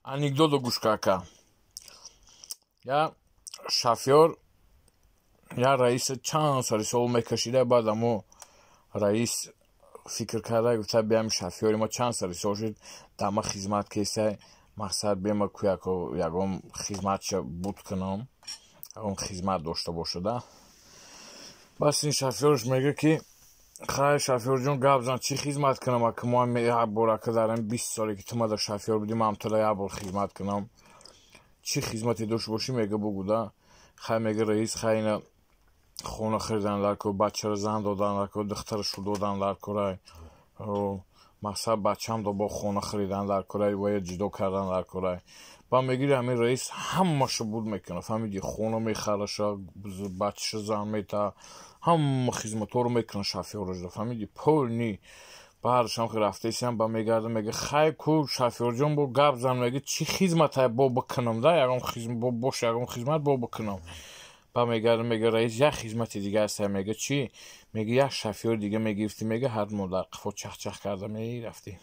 Анекдото гӯш кака. Я шофёр я раиса чанд сари сол мекашида, баъд амо раис фикр карда, гуфта: «Биям, шофёри ма чанд сари сол шуд, дама хизмат кесай, мақсад бема куяко ягон хизматша буд кунам, ягон хизмат дошта бошада». Бас ин шофёрш мега, ки: «Хай, шофёрҷон, гап зан, чӣ хизмат кунам? Ака, мо як бор, ака, дар ин 20 соле, ки ту мада шофёр будӣ, ман туда як бор хизмат кунам. Чӣ хизмате дошта бошӣ, мега, бугуда». «Хай, мега раис, хай, ина хона харидан дар кор, бачаро зан додан дар кор, духтарашу додан дар корай, мақсад, бачам бо хона харидан дар корай, вая ҷудо кардан дар корай». Ба мегири, ҳамин раис ҳамаашо буд мекунад, фаҳмиди? Хона мехараша, бачаша зан мета, ҳама хизматҳоро мекунад шофёрашда, фаҳмиди? Полный. Баъдашам ки рафтаисиам, ба мегарда, мега: «Хай ку, шофёрҷон, бо гап зан, мега, чӣ хизмате бо бикунам да, ягон боша, ягон хизмат бо бикунам». Ба мегарда, мега: «Раис, як хизмати дига ҳаста». Мега: «Чӣ?» Мега: «Як шофёри дига мегирифтӣ, мега, ҳар моҳ дар қифо чахчах карда мерафтӣ».